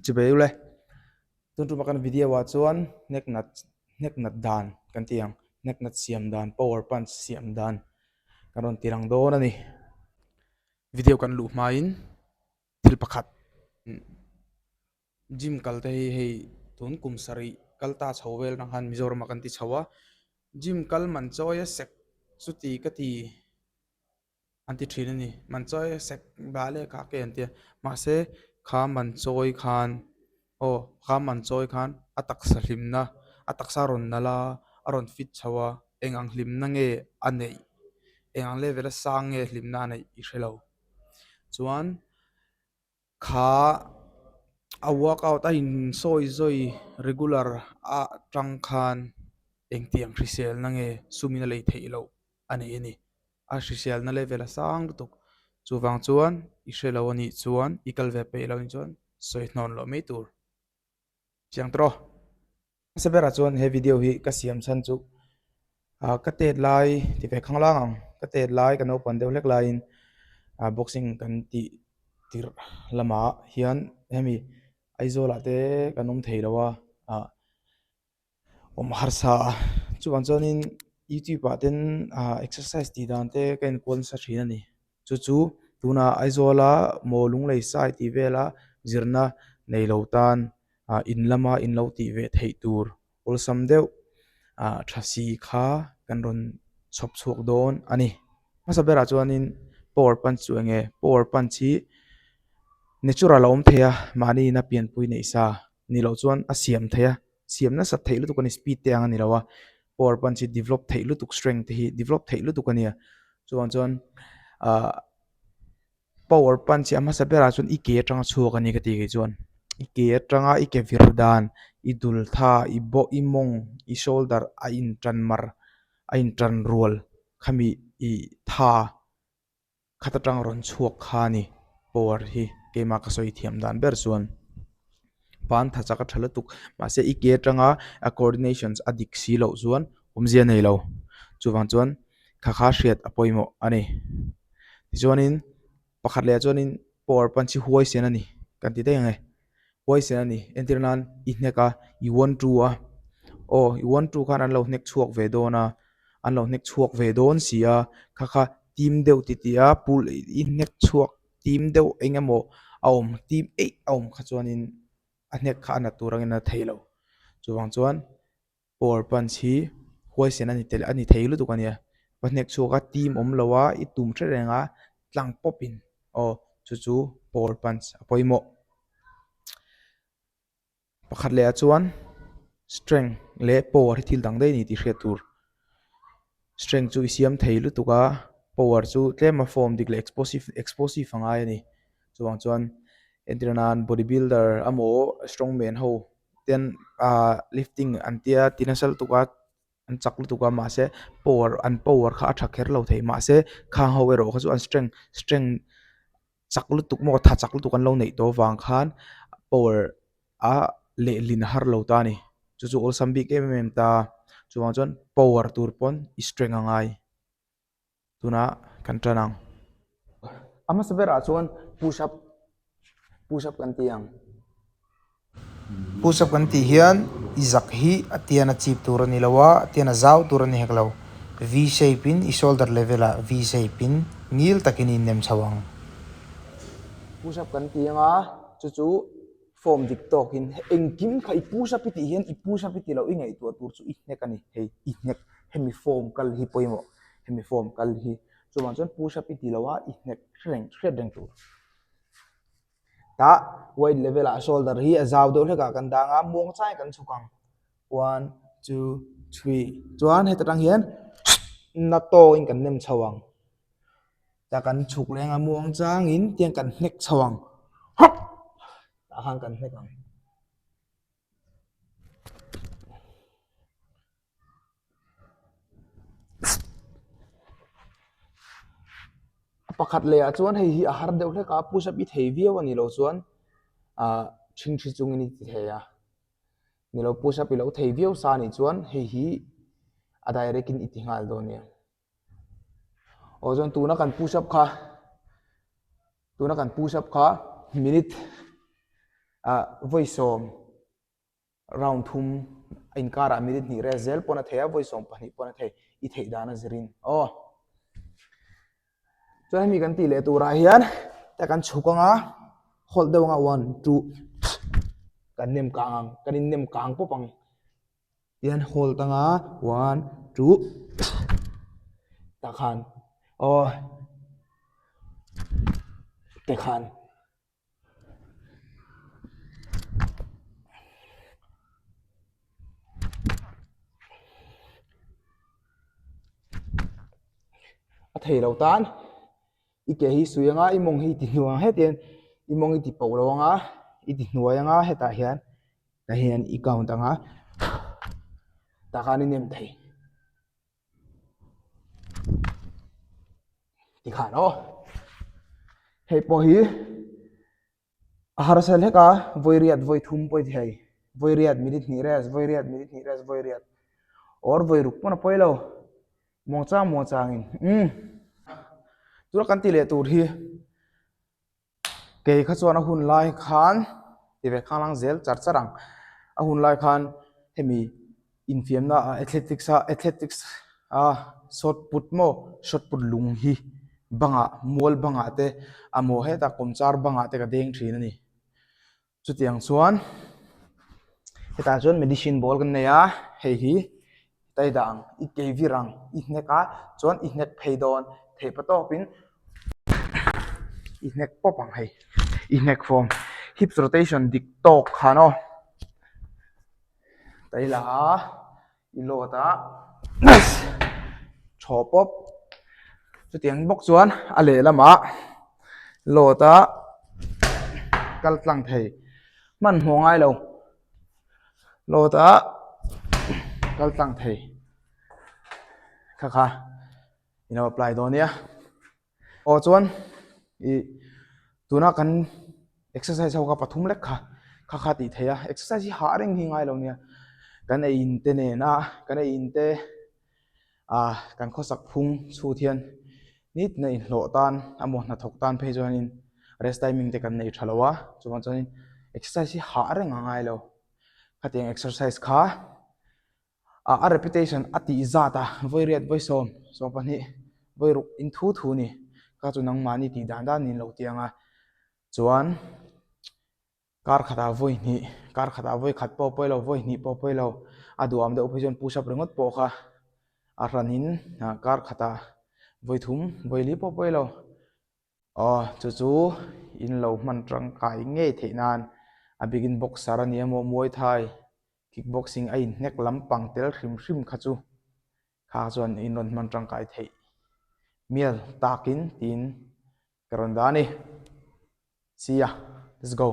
Chibei ule tun tuma kan video ah chuan hnek nat hnek nat dan kan tih ang hnek nat siam dan power punch siam dan kan rawn ti lang dawn a ni video kan luh hmain thil pakhat gym kal te hi hei tun kum sarih kal ta chho vel atang khan Mizoram ah kan ti chho a gym kal man chawi a sek chuti ka ti. an ti thin a ni man chawi sek bah leh kha ke an tia mahse kha man chawi khan aw kha man chawi khan a taksa hlimna a taksa a rawn nalh a a rawn fit chho a eng ang hlimna nge a neih eng ang level a sang nge hlimna a neih i hre lo chuan. Kha a workout a insawi zawi regular a tang khan engtiang hriselna nge sumin a lei theih loh a nei a ni. A hriselna level a sang lutuk. Chuvang chuan i hre lo a nih chuan i kal ve peih lo a nih chuan sawi hnawn loh mai tur. Chiang tawh. Hmasa berah chuan he video hi ka siam chhan chu ah ka tet lai ti ve khang lang ang ka tet lai ka naupang deuh hlek laiin ah boxing kan tih tirh lamah hian hemi Aizawl ah te kan awm thei lo a ah awm harsa a chuvang chuanin youtube ah ten ah exercise tih dan te ka enkual nasa thin a ni. Chu chu tunah Aizawla maw lunglei sai tih vela zirna nei lo tan ah in lama in lo tih ve theih tur awlsam deuh ah tha si kha kan rawn chhawp chhuak dawn a ni. Hmasa berah chuanin power punch chu eng nge? Power punch hi natural a awm thei a mahni ina pianpui neih sa ni loh chuan a siam thei a siam nasat theih lutuk a ni speed te ang a ni lo a power punch hi develop theih lutuk strength te hi develop theih lutuk a nia chuvang chuan ah power punch hi a hmasa berah chuan i ke atanga chhuak a ni ka tih kei chuan i ke atanga i ke vir dan i dul tha i bawh i mawng i shoulder a in tan mar a in tan rual khami ih tha. Khat atang rawn chhuak kha a ni power hi keimah ka sawi thiam dan ber chuan ban tha chak a tha lutuk mahse i ke atanga a coordinations a dik si loh chuan awmzia a nei lo chuvang chuan kha kha hriat a pawimawh a ni tichuanin pakhat leh ah chuanin power punch hi huaisen a ni kan ti daih ang e. Huaisen a ni. Entir nan i hnek a, i one two a, aw i one two khan an lo hnek chhuak ve dawn a, an lo hnek chhuak ve dawn si a, kha kha team deuh ti tih a pul i hnek chhuak team deuh eng emaw a awm team eih a awm kha chuanin a hnek kha a nat tur angin a thei lo. Chuvang chuan power punch hi huaisen a ni tel a ni thei lutuk a nia. Va hnek chhuak a team awm lo a i tum hre reng a tlang pawp in aw chu chu power punch a pawimawh. Pakhat leh ah chuan strength leh power hi thil dang daih a ni tih hriat tur. Strength chu i siam thei lutuk a power chu tlem a form dik leh explosive explosive a ngai a ni. Chuvang chuan entir nan body builder emaw strongman ho ten ah lifting an tia ti nasa lutuk a an chak lutuk a mahse power an power kha a tha kher lo thei mahse khang ho erawh kha chu an strength strength chak lutuk maw tha chak lutuk an lo neih tawh avang khan power a lehlin a har lo ta a ni chu chu awlsam bik em em ta chuvang chuan power tur pawn i strength a ngai. Tunah kan tan ang. A hmasa berah chuan push up push up kan ti ang. Push up kan tih hian i zak hi a tian a chip tur a ni lo a, a tian a zau tur a ni hek lo. V shape in i shoulder level ah V shape in ngil takin i innem chho ang. Push up kan ti ang a, chu chu form dik tawkin engkim kha i push up i tih hian i push up i tih loh i ngaihtuah tur chu i hnek a ni. Hei i hnek hemi form kal hi pawimawh. Hemi form kal hi chuvang chuan push up i ti lo a i hnek reng hriat reng tur. Tah weight level ah shoulder hi a zau deuh hlek ah kan dang a muang chai kan chhuk ang one two three chuan heta tang hian na tawk in kan nem chho ang tah kan chhuk leng a muang chang in tiang kan hnek chho ang hawp tah khan kan hnek ang. A pakhat leh ah chuan hei hi a har deuh hlek a push up i thei viau a nih loh chuan ah ṭhingṭhi chungin i ti thei a ni lo push up i lo thei viau sa a nih chuan hei hi a direct in i ti nghal dawn nia aw chuan tuna kan push up kha tuna kan push up kha minute. Ah vawisawm round thum a inkarah minute hnih rest zel pawn a thei a, vawisawm pahnih pawn a thei i theih dan a zirin aw. Chuan hemi kan tih leh turah hian ta kan chhuk anga hawlh deuh anga one two kan nem kang ang kan in nem kang pawp ang tihian hold anga one two tah khan aw tikhan. A thei lo tan i ke hi sui anga i mawng hi i ti hnuai ang hetiang i mawng i ti poh lo anga i ti hnuai anga hetah hian tah hian i count anga tah khan i nem thei. Tikhan aw hei pawh hi a harsa hlek a vawi riat vawi thum pawh i ti thei vawi riat minute hnih rest vawi riat minute hnih rest vawi riat or vawi ruk pawn a pawi lo muangchang muangchang in umm tuna kan tih leh tur hi. Kei kha chuan a hun lai khan ti ve khang lang zel char char ang a hun lai khan hemi infiamna ah athletics a athletics a shot put maw shot put lung hi bangah mual bangah te a maw hetah kawmchar bangah te ka deng thin a ni chutiang chuan hetah chuan medicine ball kan nei a hei hi tai dah ang i kei vir ang i hnek a chuan i hnek phei dawn theih pa tawpin i hnek pawp ang hei i hnek fawm hips rotation dik tawk khan aw tai la a i load a thaw pawp chutiang bawk chuan a lehlamah load a kal tlang thei hmanhmawh ngai lo. Load a kal tlang thei kha kha i lo apply dawn nia aw chuan ih tuna kan exercise ho kha pathum lek kha kha kha tih theih a exercise hi hah reng hi ngai lo nia kan ei in te nena kan ei in te ah kan khawsak phung chhut hian nitin a inhlawh tan emaw hnathawk tan phei chuanin rest timing te kan nei tha lo a chuvang chuanin exercise hi hah reng a ngai lo khatiang exercise kha ah a repetition a tih zat a vawi riat vawi sawm sawm pahnih vawi ruk in thu thu a ni kha chu nangmahni tih dan dan niin lo ti ang a chuan. Kar khatah vawi hnih, kar khatah vawi khat pawh pawi lo, vawi hnih pawh pawi lo, a duham deuh phei chuan push up ringawt pawh kha a hranin kar khatah vawi thum, vawi li pawh pawi lo. Aw chu chu in lo hman tangkai ngei theih nan a bikin boxer a ni emaw Muay Thai, kick boxing a inhnek lampang tel hrim hrim kha chu kha chuan in rawn hman tangkai theih mial takin tiin ka rawn dah a ni. See ya, let's go.